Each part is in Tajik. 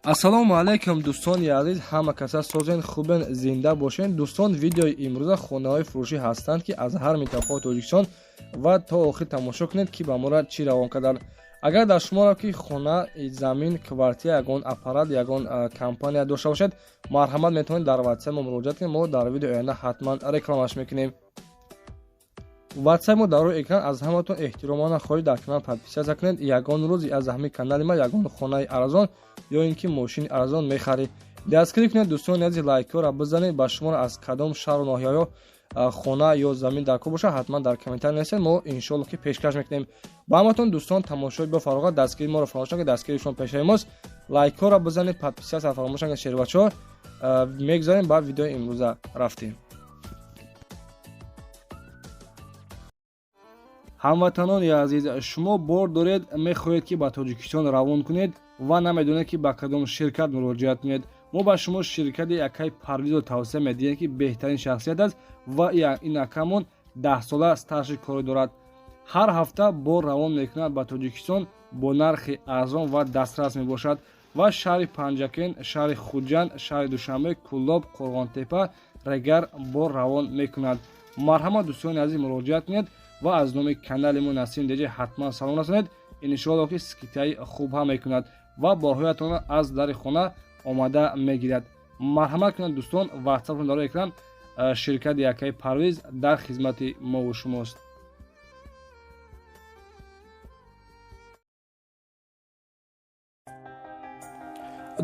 Ассалому алайкум, дӯстони азиз, ҳама каса созен, хубен, зинда бошен. Дӯстон, видеои имрӯза хонаҳои фурӯшӣ ҳастанд, ки аз ҳар минтақаи Тоҷикистон ва то охир тамошо кунед, ки ба моро чӣ равон карданд. Агар дар шуморо ки хона, замин, квартира, ягон аппарат, ягон компания дошта бошед, марҳамат, метавонед дар WhatsApp мо муроҷиат кунед. Мо дар видеои оянда ҳатман рекламаш мекунем. WhatsApp мо дар рӯи экран. Аз ҳаматон эҳтиромона хоҳиш, дар канал подписаться кунед. Ягон рӯз аз ҳамин канали ма ягон хонаи арзон ё ин ки мошини арзон мехаред. Дастгирӣ кунед, дӯстони азиз, лайкҳоро бизанед. Ба шуморо аз кадом шаҳру ноҳияҳо хона ё замин дар кор бошад, ҳатман дар комментарий нависед, мо иншоалло ки пешкаш мекунем ба ҳаматон. Дӯстон, тамошои бо фароғат, дастгирии моро фаромӯш накунед, дастгирии шумо пешаи мост. Лайкҳоро бизанед, подписаться фаромӯш накунед. Шербачаҳо, мегузарем ба видеои имрӯза, рафтем. Ҳамватанони азиз, шумо бор доред, мехоҳед, ки ба Тоҷикистон равон кунед ва намедонед, ки ба кадом ширкат муроҷиат кунед. Мо ба шумо ширкати акаи Парвизро тавсия медиҳем, ки беҳтарин шахсият аст ва ин акамон 10-сола стажи корӣ дорад. Ҳар ҳафта бор равон мекунад ба Тоҷикистон, бо нархи арзон ва дастрас мебошад ва шаҳри Панҷакент, шаҳри Хуҷанд, шаҳри Душанбе, Кӯлоб, Қурғонтепа, Регар бор равон мекунад. Марҳамат, дӯстони азиз, муроҷиат кунед ва аз номи канали мо Насим Деҷи ҳатман салом расонед. Иншоалло ки скидкаи хуб ҳам мекунад ва борҳоятонро аз дари хона омада мегирад. Марҳамат кунед, дӯстон, ватсапон дар экран. Ширкати акаи Парвиз дар хизмати мову шумост.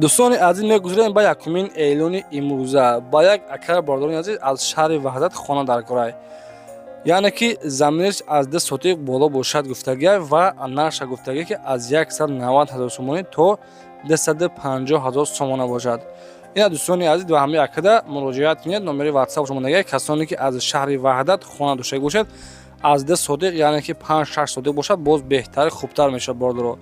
Дӯстони азиз, мегузарем ба якумин эълони имрӯза. Ба як акаи бародарони азиз аз шаҳри Ваҳдат хона дар корай, яъне ки заминаш аз 2 сотик боло бошад гуфтагия ва нарша гуфтагия, ки аз 190 ҳазор сомонӣ то 250 ҳазор сомона бошад. Ина, дӯстони азиз, ба ҳамаи акада муроҷиат кунед, номери ватсап шумо нагая. Касоне ки аз шаҳри Ваҳдат хона доштагӣ бошад, аз 2 сотик, яъне ки 5-6 сотик бошад, боз беҳтар, хубтар мешавад, бордоро.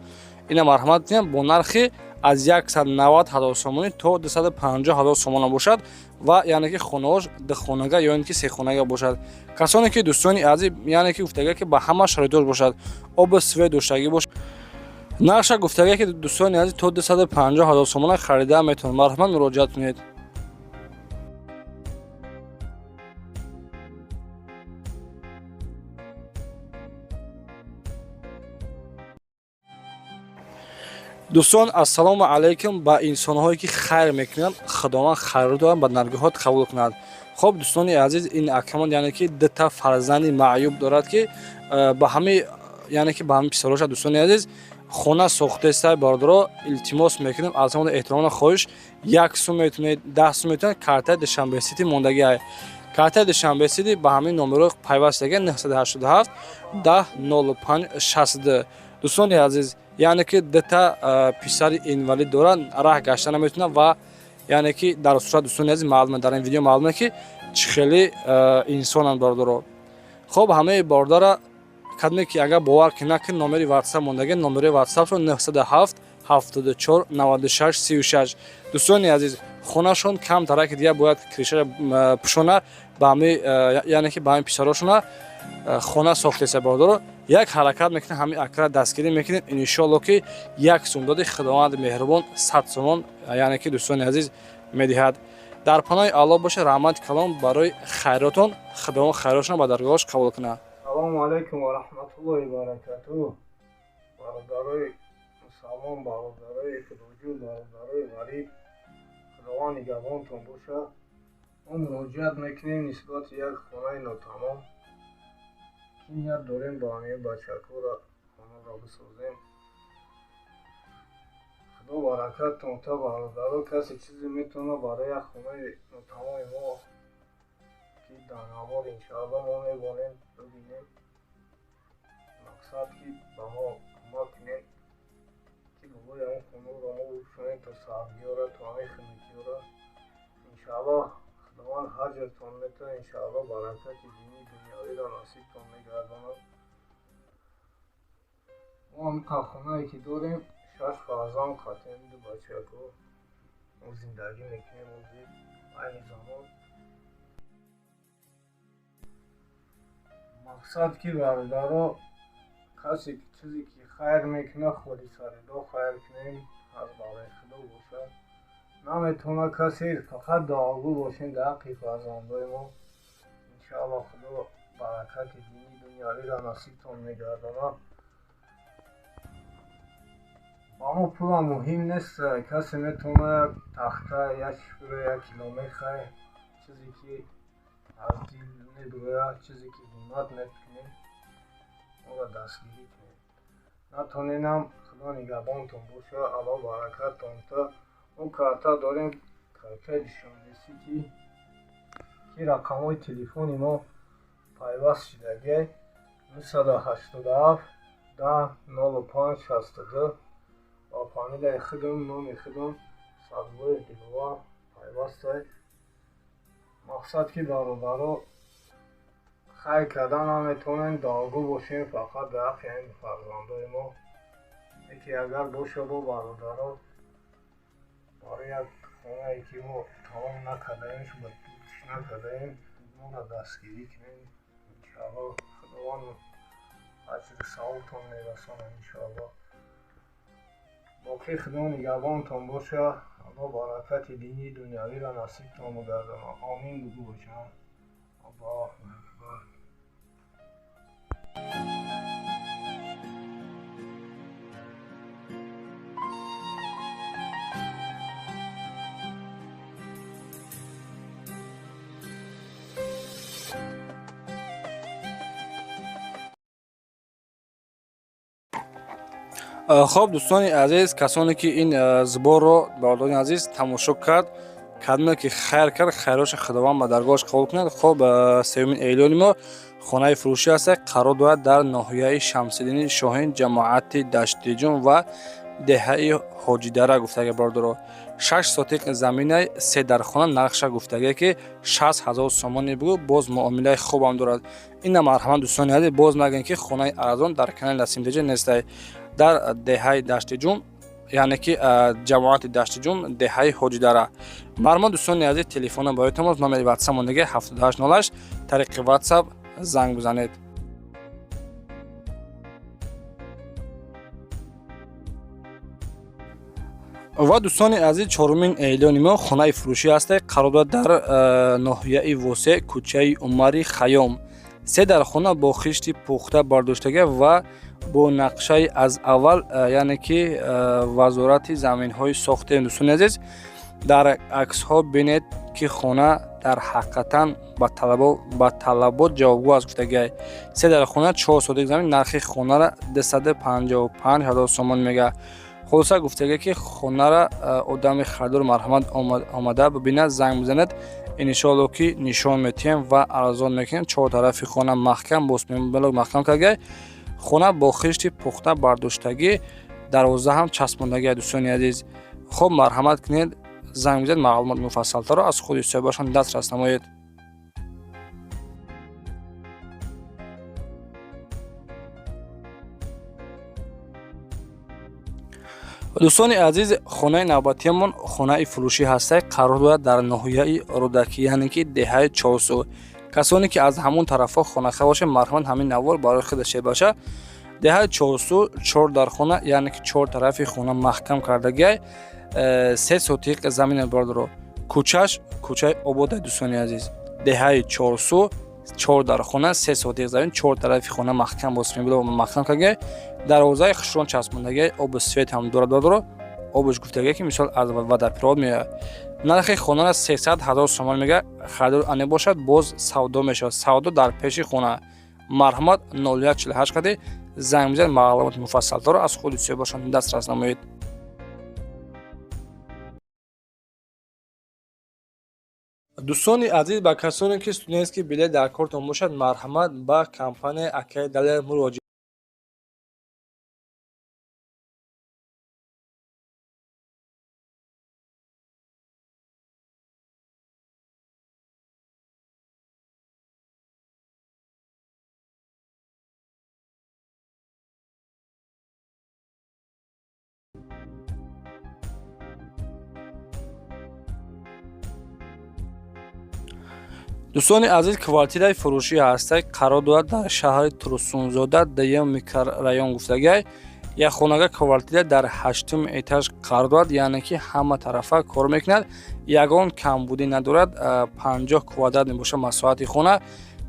Ина, марҳамат кунед, бо нархи аз 190 ҳазор сомонӣ то 250 ҳазор сомона бошад ва яъне ки хонаҳош духонага ё ин ки сехонага бошад. Касоне ки, дӯстони азиз, яъне ки гуфтага, ки ба ҳама шароитош бошад, обу свет доштагӣ бошад. Нарша гуфтага, ки, дӯстони азиз, то 250 ҳазор сомона харида метавонад. Марҳамат, муроҷиат кунед. Дӯстон, ассалому алайкум. Ба инсонҳое ки хайр мекунанд, Худованд хайру дорад, ба даргоҳот қабул кунад. Хоб, дӯстони азиз, ин акамон, яъне ки дута фарзанди маъюб дорад, ки ба ҳами, яъне ки ба ҳами писароша, дӯстони азиз, хона сохтеста. Бародаро, илтимос мекунем, аз ҳамон эҳтиромона хоҳиш, 1 сум метунед, 10 сум метунед. Картаи Душанбе Сити мондагиай, картаи Душанбе Сити ба ҳамин номеро пайвастага: 987 10 05 62. Дӯстони азиз, яъне ки дута писари инвалид дорад, раҳ гашта наметавонад ва яъне ки дар сурат, дӯстони азиз, маълуме, дар ин видео маълуме, ки чӣ хеле инсонанд, бародаро. Хоб, ҳамаи бордара кадме ки агар бовар ки накун, номери ватсап мондаги, номери ватсапшон 907 74 96 36. Дӯстони азиз, хонашон кам тараки дигар бояд крышаша пӯшона, ба ҳами, яъне ки ба ҳами писарошона хона сохтеса. Бародаро, як ҳаракат мекунем, ҳамин акра дастгирӣ мекунем. Иншоалло ки 1 сум доди, Худованди меҳрубон 100 сомон, яъне ки, дӯстони азиз, медиҳад. Дар паноҳи Аллоҳ боша. Раҳмати калом барои хайротон, Худованд хайротшона ба даргоҳош қабул кунад. Салому алайкум ва раҳматуллоҳи баракатуҳ. Бародарои мусалмон, бародарои худоҷӯ, бародарои ғариб, Худованд нигаҳбонтон бошад. Мо муроҷиат мекунем нисбати як хонаи нотамом, ки ният дорем ба ҳамаи бачакҳоро хонаро бисозем. Худо баракаттон та, бародаро. Касе чизе метавонад барои як хонаи нотамоми мо, ки дар навор иншоалло мо мебонем, бибинем, мақсад ки ба мо кӯмак кунем, ки болои ҳамон хонаро мо бипӯшонем то сабзиёра, то ҳамаи хунукиёра. Иншоалло Худованд ҳаҷртон метавад, иншоалло баракати динӣ дунёвиро насибтон мегардонад. Мо ҳамин хонае ки дорем, шаш фарзанд қатем, ду бачако мо зиндагӣ мекунем. Ҳозир айни замон мақсад ки, бародаро, касе ки чизе ки хайр мекунад, холисаридо хайр кунем, аз барои Худо бошад. Наметавонад касе, фақат дуогӯ бошем дар ҳаққи фарзандои мо. Иншоалло, Худо баракати динӣ дунявиро насибтон мегардонад. Ба мо пулам муҳим нест. Касе метавонад як тахта, як шпура, як кило мехай, чизе ки аз дил мебирояд, чизе ки ҳиммат мекунем, моро дастгирӣ кунед. Натоненам, Худо нигаҳбонтон боша, Аллоҳ баракаттон та. Мо карта дорем, картаи Душанбе Сити, ки рақамҳои телефони мо пайваст шудагиай: 987 10 05 62. Ба фамилияи худам, номи худам, Садбоев Диловар пайвастай. Мақсад ки, бародаро, хайр кардан наметавонем, дуогӯ бошем фақат дар ҳаққи ҳамин фарзандои мо. Яке агар боша, бо бародаро, барои як хонае ки мо тамом накардаем, накардаем, моро дастгирӣ кунем. Иншоалло, Худованд аҷру савобтон мерасонад, иншоалло. Боқӣ Худо нигаҳбонтон боша, Аллоҳ баракати динӣ дунявиро насибтон бигардонад. Омин бугӯ бошам. Аллоҳу акбар. Хоб, дӯстони азиз, касоне ки ин зуборро, бародарони азиз, тамошо кард, кадоме ки хайр кард, хайроша Худованд ба даргоҳаш қабул кунад. Хоб, сеюмин эълони мо хонаи фурӯшӣ аст, қарор дорад дар ноҳияи Шамсиддини Шоҳин, ҷамоати Даштиҷум ва деҳаи Ҳоҷидара гуфтага, бародаро. 6 сотиқ заминай, се дархона, нархша гуфтага ки 60 000 сомони бугӯ, боз муомилаи хубам дорад. Ина марҳамат, дӯстони азиз, боз нагӯем ки хонаи арзон дар канали Насимтеҷа нестай. Дар деҳаи Даштиҷум, яъне ки ҷамоати Даштиҷум, деҳаи Ҳоҷидара. Марҳамат, дӯстони азиз, телефона барои тамос, номери ватсап мондаги 7808, тариқи ватсап занг бизанед. Ва, дӯстони азиз, чорумин эълони мо хонаи фурӯшӣ ҳаст, қарор дорад дар ноҳияи Восе, кӯчаи Умари Хайём, се дархона бо хишти пухта бардоштага ва бо нақшаи аз аввал, яъне ки вазорати заминҳои сохтем. Дӯстони азиз, дар аксҳо бинед ки хона дар ҳақиқатан ба талабот ҷавобгӯ аст гуфтагиай. Се дархона, 4 сотик замин, нархи хонара 255 000 сомон мега. Хулоса, гуфтага ки хонара одами харидор марҳамат омада бибинад, занг бизанад, иншоалло ки нишон метиҳем ва арзон мекунем. Чор тарафи хона маҳкам, бо блок маҳкам кардагиай, хона бо хишти пухта бардоштагӣ, дарвоза ҳам часпондагиай. Дӯстони азиз, хуб, марҳамат кунед, занг бизанед, маълумоти муфассалтарро аз худи соҳибашон дастрас намоед. Дӯстони азиз, хонаи навбатиамон хонаи фурӯшӣ ҳастай, қарор дорад дар ноҳияи Рӯдакӣ, яъне ки деҳаи Чорсу. Касоне ки аз ҳамон тарафҳо хонахар бошед, марҳамат, ҳамин навор барои худаш баша. Деҳаи Чорсу, чор дархона, яъне ки чор тарафи хона маҳкам кардагиай, 3 сотиқ замина, бародаро. Кӯчаш кӯчаи обода. Дӯстони азиз, деҳаи Чорсу, чор дархона, 3 сотиқ замин, чор тарафи хона маҳкам, бо маҳкам кардагиай, дарвозаи хушрон часпондагиай, обу свет ҳам дорад, бародаро. Обуш гуфтагиай ки мисол аз водопровод меояд. Нархи хонара 300 000 сомон мега, харидор ане бошад, боз савдо мешавад, савдо дар пеши хона. Марҳамат, 0148 қади занг бизанед, маълумоти муфассалтарро аз худи соҳибашон дастрас намоед. Дӯстони азиз, ба касоне ки студентский билет дар кортон бошад, марҳамат, ба компанияи акаи Далер муроҷиат. Дӯстони азиз, квартираи фурӯшӣ ҳастай, қарор дорад дар шаҳри Турсунзода, дуюм микрорайон гуфтагиай. Як хонага квартира дар ҳаштум этаж қарор дорад, яъне ки ҳама тарафа кор мекунад, ягон камбудӣ надорад. 50 квадрат мебошад масоҳати хона.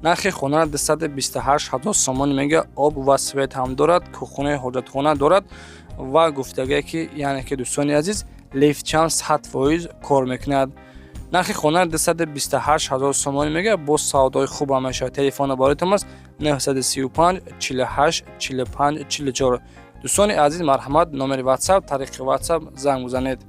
Нархи хонара 228 ҳазор сомонӣ мега. Об ва свет ҳам дорад, кухонаи ҳоҷатхона дорад ва гуфтагие ки, яъне ки, дӯстони азиз, лифтчам 100% кор мекунад. Нархи хона 228 ҳазор сомонӣ мега, боз савдои хуб ҳам мешавад. Телефона бароятон аст 935 48 45 44. Дӯстони азиз, марҳамат, номери WhatsApp, тариқи WhatsApp занг бизанед.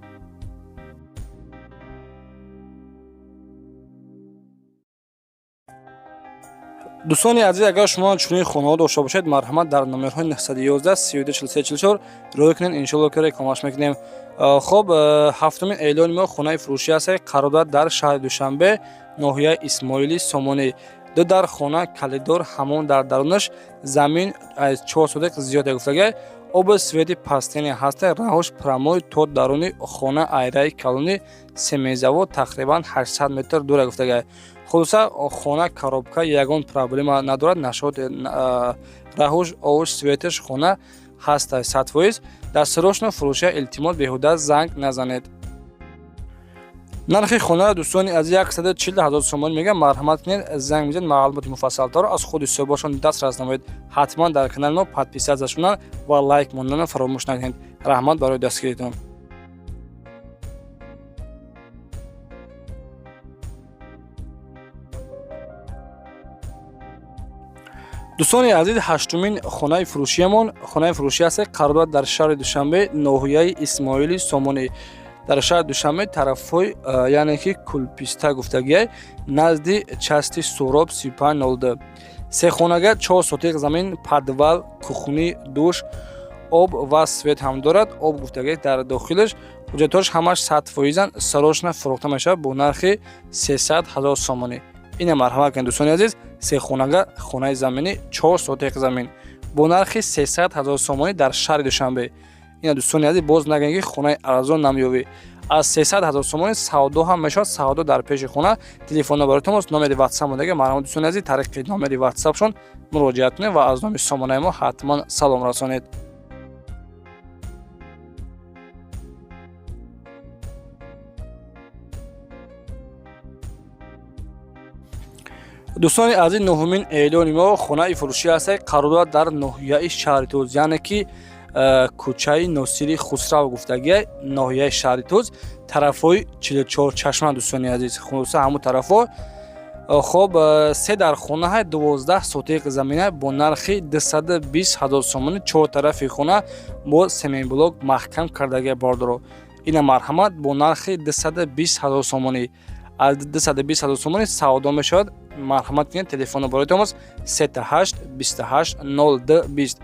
Дӯстони азиз, агар шумо чунин хонаҳо дошта бошед, марҳамат, дар номерҳои 911 32 43 44 рӯй кунед, иншоалло ки рекламаш мекунем. Хоб, ҳафтумин эълони мо хонаи фурӯшӣ аст, қарор дорад дар шаҳри Душанбе, ноҳияи Исмоили Сомонӣ. Ду дар хона, калидор ҳамон дар дарунаш, замин аз 4 сотик зиёд гуфтага, оби свети пастени ҳаста, раҳош прямой то даруни хона, айраи калони семезавод тақрибан 800 метр дура гуфтага. Хулоса, хона коробка, ягон проблема надорад. Нашод раҳуш, овуш, светаш хона ҳаста 100%. Дар срочно фурӯша, илтимос, беҳуда занг назанед. Нархи хонаро, дӯстони аз, 140 ҳазор сомонӣ мегӯям. Марҳамат кунед, занг мезанед, маълумоти муфассалтарро аз худи соҳибошон дастрас намоед. Ҳатман дар канали мо подписаться шудан ва лайк монданро фаромӯш накунед. Раҳмат барои дастгиритон. Дӯстони азиз, ҳаштумин хонаи фурӯшиямон хонаи фурӯшӣ аст, қарор дорад дар шаҳри Душанбе, ноҳияи Исмоили Сомонӣ, дар шаҳри Душанбе, тарафҳои, яъне ки, Кулписта гуфтагиай, назди части Суроб 3502. Сехонага, 4 сотиқ замин, подвал, кухни, душ, об ва свет ҳам дорад. Об гуфтагиай дар дохилаш. Ҳуҷҷатҳош ҳамаш 100%-ан. Срочно фурӯхта мешавад бо нархи 300 ҳазор сомонӣ. Ина, марҳамат кунед, дӯстони азиз, сехонага, хонаи заминӣ, 4 сотиқ замин бо нархи 300 ҳазор сомонӣ дар шаҳри Душанбе. Ина, дӯстони азиз, боз нагӯед, ки хонаи арзон намеёбӣ. Аз 300 ҳазор сомонӣ савдо ҳам мешавад, савдо дар пеши хона. Телефон бароятон аст, номери ватсап мондага. Марҳамат, дӯстони азиз, тариқи номери ватсапшон муроҷиат кунед ва аз номи сомонаи мо ҳатман салом расонед. Дӯстони азиз, нуҳумин эълони мо хонаи фурӯшӣ аст, қарор дорад дар ноҳияи Шаҳри Туз, яъне ки кӯчаи Носири Хусрав гуфтагия, ноҳияи шаҳри Туз, тарафҳои 44 чашма. Дӯстони азиз, хулоса, ҳамун тарафҳо. Хоб, се дар хонаҳай, 12 сотиқ замина бо нархи 220 ҳазор сомонӣ. Чор тарафи хона бо семенблок маҳкам кардагия, бордоро. Ина, марҳамат, бо нархи 220 ҳазор сомонӣ. Аз 220 ҳазор сомонӣ савдо мешавад. Марҳамат кунед, телефоно бароятон аст 38 28 02 20.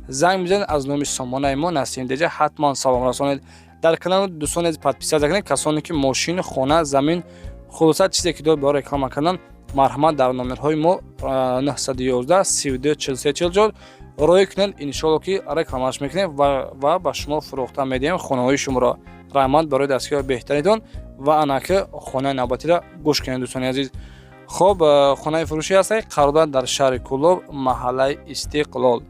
Занг мизанед, аз номи сомонаи мо Насим Деҷа ҳатман салом расонед. Дар канал, дӯстони азиз, подписаться кунед. Касоне ки мошин, хона, замин, хулоса, чизе ки дорад барои реклама кардан, марҳамат, дар номерҳои мо 911 32 43 44 рӯй кунед. Иншоалло ки рекламаш мекунем ва ба шумо фурӯхта медиҳем хонаҳои шуморо. Раҳмат барои дастгиҳои беҳтаринтон. Ва анаки хонаи навбатиро гӯш кунед, дӯстони азиз. Хоб, хонаи фурӯшӣ ҳаст, қарор дорад дар шаҳри Кӯлоб, маҳаллаи Истиқлол.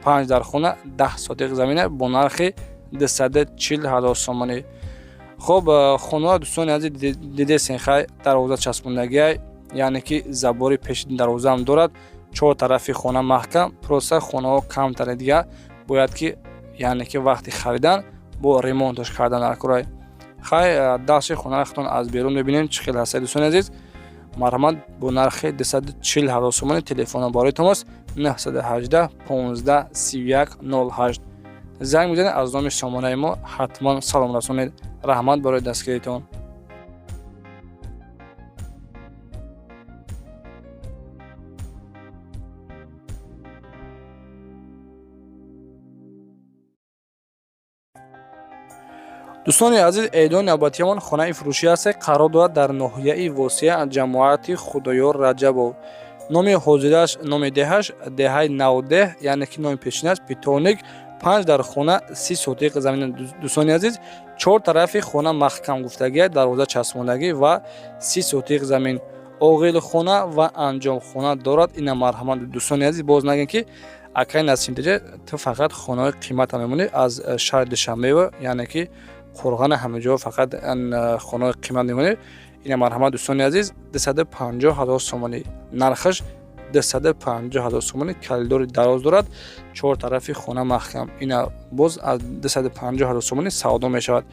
Панҷ дар хона, 10 сотиқ замина бо нархи 240 ҳазор сомонӣ. Хоб, хонаро, дӯстони азиз, дидесен, хай, дарвоза часпондагиай, яъне ки забори пеши дарвозаам дорад, чор тарафи хона маҳкам. Просто хонаҳо камтаре дига бояд ки, яъне ки, вақти харидан бо ремонташ кардан дар курай. Хай, дашти хонаро худтон аз берун мебинем, чӣ хел ҳастед. Дӯстони азиз, марҳамат, бо нархи 240 ҳазор сомонӣ. Телефоно барои тамос 918 15 31 08. Занг мезанед, аз номи сомонаи мо ҳатман салом расонед. Раҳмат барои дастгиритон. Дӯстони азиз, эълони навбатиамон хонаи фурӯшӣ аст, қарор дорад дар ноҳияи Восеъ, ҷамоати Худоёр Раҷабов. Номи ҳозирааш, номи деҳаш деҳаи Навдеҳ, яъне ки номи пешинаш Питоник. Панҷ дар хона, 30 сотиқ замин. Дӯстони азиз, чор тарафи хона маҳкам гуфтагия, дарвоза часпондагӣ ва 30 сотиқ замин, оғилхона ва анҷомхона дорад. Ина, марҳамат, дӯстони азиз, боз нагем, ки Акай Насимтеҷа, ту фақат хонаҳои қимата мемонӣ аз шаҳри Душанбева, яъне ки Қурғана, ҳамаҷо фақат хонаҳои қимат мемонӣ. Ина, марҳамат, дӯстони азиз, 250 000 сомонӣ нархаш, 250 000 сомонӣ. Коридори дароз дорад, чор тарафи хона маҳкам. Ина, боз аз 250 000 сомонӣ савдо мешавад.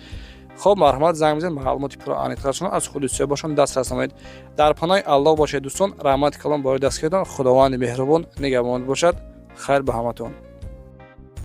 Хоб, марҳамат, занг бизанед, маълумоти пурра аниқтаршон аз худи соҳибашон дастрас намоед. Дар паноҳи Аллоҳ бошед, дӯстон. Раҳмати калон барои дастгиритон. Худованди меҳрубон нигаҳбон бошад. Хайр ба ҳаматон.